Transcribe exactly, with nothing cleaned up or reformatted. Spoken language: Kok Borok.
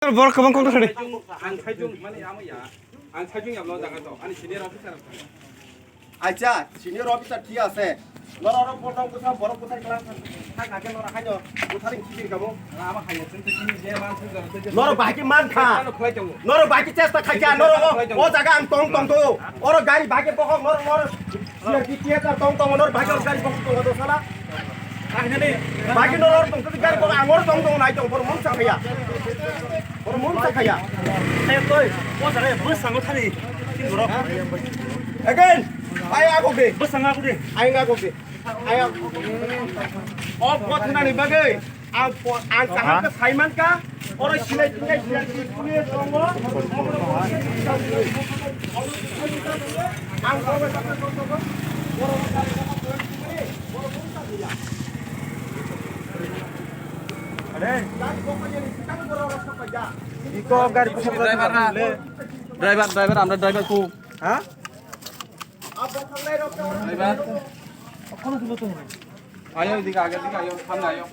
Borok kwbang kok thani. Ang saijung mani amo ya. Ang saijung ya lo jaga to. Ani senior officer. Acha, senior officer thik ase. Norok borok bwsa, borok bwsa klang thang kha khe norok haino bwsari khichir kamo. Ama haiya chwng twi chini je man thang jaro twi. Norok bahai khe man kha. Ano khlai tongo. Norok bahai khe chesta khai kha. Norok o, o jaga ang tong tong to. Oro gari bahai khe bokhok norok norok. Siya ki kiya ka tong tong norok bahai khe gari bokhok tong to sala. Bahai khe norok tong to gari bokhok ang norok tong tong nai tong bor mun sa khaya. Bor mun sa khaya. Eh, toi, o jaga bwskango thani. Again, ai ako de. Bwskango ako de. Ai ako de. Ayo. O photo nani bagwi ang pho-, ang kaham khe saiman kha. Oro sinai tinai sinai tinai tongo. Ang Iko gari driver na. Driver, driver, আমরা driver কো? হ্যাঁ? আয়ো, এদিকে, আগের দিকে আয়ো, সামনে আয়ো।